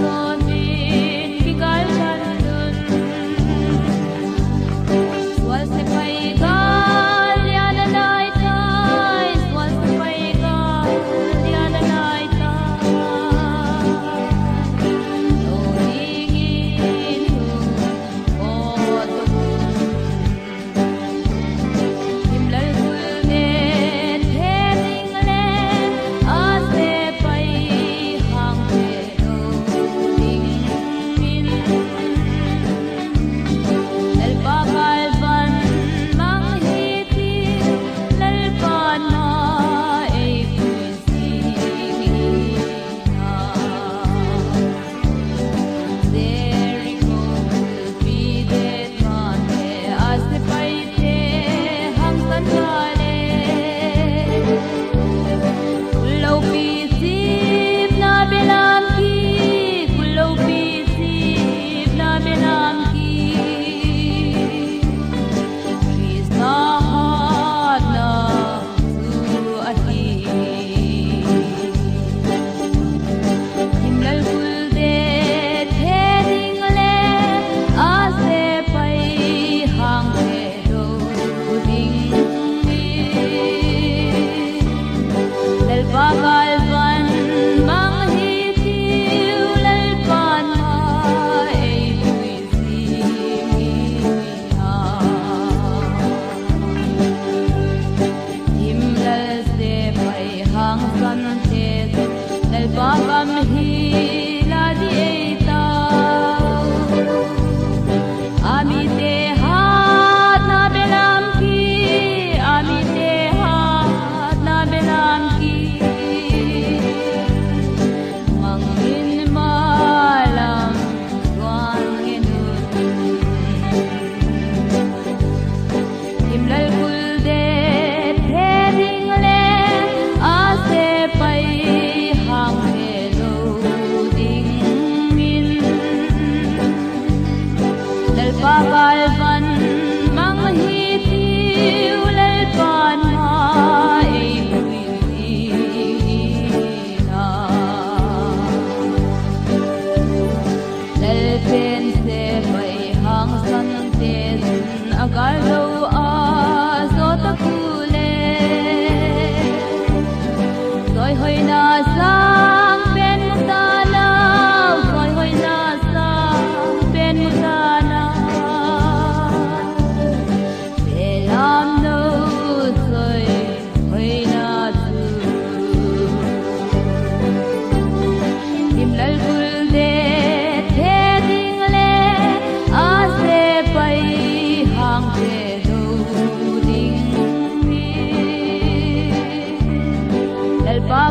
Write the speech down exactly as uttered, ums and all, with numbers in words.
Kawmin kikal tan un, sual sepai gal lian a nai tai, sual sepai gal lian a nai tai. Lo dingin hun aw zo un, himlal gulte the ding le a sepai hangte lo dingin, Lalpa kalvan mang hi tiu, Lalpa'n ei pui zing hi a. Jeriko bulpi det mate a sepaite hangsan ta le, kul lopi sipna belam ki, kul lopi sipna belam ki, Khrista hatna chu ahi. Himlal gulte the ding le a sepai hangte lo ding hi. Lalpa kalvan mang hi tiu, Lalpa'n ei pui zing hi a. Himlal sepai hangsan te chu Lalpa gam hi la di ei ta. A mite hatna belam ki, a mite hatna belam ki, mang in ma lam tuan ngen un. Himlal gulte the ding le a sepai hangte lo ding in, Lalpa kalvan mang hi tiu, Lalpa'n ma ei pui ding hi a. Lalpen sepai hangsan te chun a gâl lo a zaw tak ule, zawihoina sâng pen mu ta nau, zawihoina sâng pen mu ta nau. Belam no zawihoina chu, himlal gulte the ding le a sepai hangte lo ding hi. Lalpa